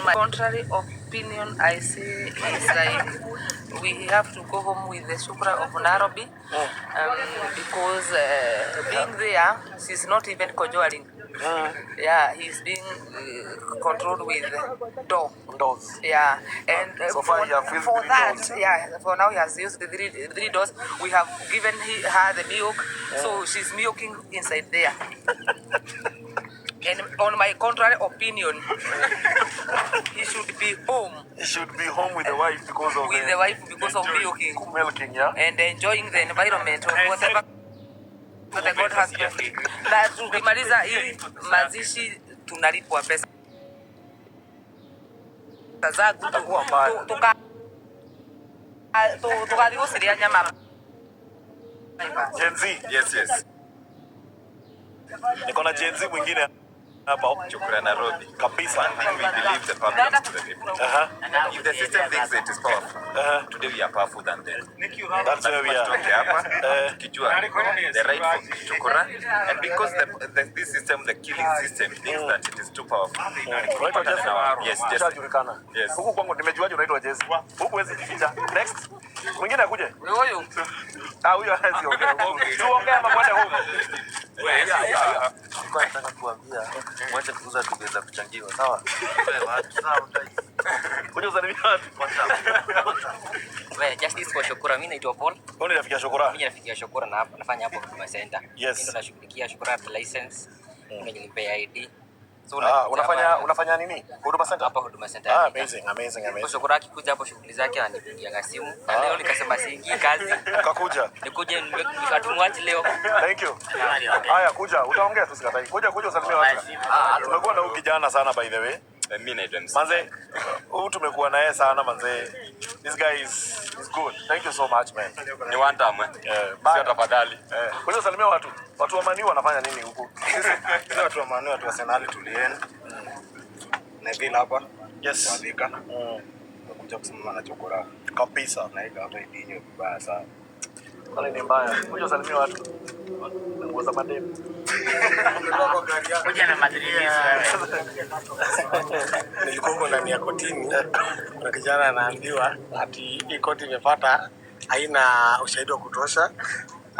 My contrary opinion, I say is like we have to go home with the Shukra of Nairobi because being there, she's not even cajoling. Yeah, he's being controlled with door. Doors. Yeah, and So far for, he have used for three that, doors. Yeah, for now he has used the three doors. We have given her the milk, so she's milking inside there. And on my contrary opinion, he should be home He should be home with the wife because of with the wife because of milking milking, yeah. and enjoying the environment of whatever the God has. Na tukimaliza hii mazishi tunalipwa pesa zangu. Itakuwa mbaya. Tugathiĩ gũcirĩa nyama. Gen Z. Yes. Niko na Gen Z mwingine hapa. Chukura Nairobi. Kabisa. One thing, we believe the power belongs to the people. If the system thinks it is powerful, today we are powerful than them. That's where we are. Tutoke hapa Eh. tukijua the right for Chukura, and because this system, the killing system, thinks that it is too powerful. Unaitwa Jesse? Yes, Jesse. Ushajulikana. Yes. Huku kwangu nimejuaje unaitwa Jesse? Huku huwezi jificha. Next. Mwingine akuje. Huyu. Ah, huyo hawezi ongea. Tuongee ama mwende home. Nilikuwa nataka kuambia mwache kuuza duve za kuchangiwa, sawa? Wewe watu, sawa guys. Kuja usalimia watu. Well, justice for Shukura. Mimi naitwa Paul. Wewe ni rafiki ya Shukura? Mimi rafiki ya Shukura na hapa nafanya hapo Huduma Center. Mimi ndo nashughulikia Shukura license. Mimi ndo nilimpea ID. So Ah, unakuja unafanya hapa- unafanya nini? Huduma Center? Hapa Huduma Center. Ah, ya Thika. amazing, amazing, So amazing. Shukura akikuja hapo shughuli zake ananipigia simu. Na leo nikasema siingii kazi. Ukakuja. Nikuje atumwachi leo. Thank you. Haya, kuja, utaongea tu, sikatai. Kuja, kuja usalimie watu. Tumekuwa na huyu kijana sana, by the way. Mimi naitwa MC. Manze, huyu tumekuwa naye sana, manze. This guy is good. Thank you so much, man. Ni one time, eh? Eh, bye. Sio tafadhali. Eh, kuja usalimie watu. Watu wa Man U wanafanya nini huku? Sisi watu wa Man U, watu wa Arsenal, tulieni. Neville hapa. Kwa Thika. Tumekuja kusimama na Chokora. Kabisa. Na hii hapa idinyo vibaya sana. Kwani ni mbaya. Kuja usalimie watu. Nguo za mademu. Kuja na madirisha. Nilikuwa huko ndani ya kotini, kuna kijana anaambiwa ati hii koti imepata haina ushahidi wa kutosha.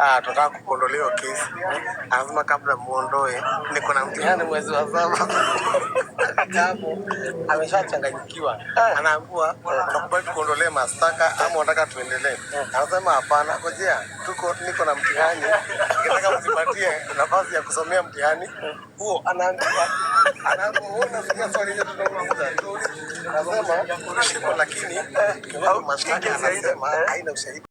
Ah, tunataka kukuondolea hiyo kesi. Anasema kabla muondoe, niko na mtihani mwezi wa saba. Hapo ameshachanganyikiwa, anaambiwa, "Unakubali tukuondolee mashtaka ama unataka tuendelee?" Anasema, "Hapana, ngojea, tuko niko na mtihani, nikitaka mnipatie nafasi ya kusomea mtihani huo." Anaambiwa, "Wewe unasikia swali ile tunauliza?" Anasema, "Shiko, lakini tukiona mashtaka," anasema, "haina ushahidi."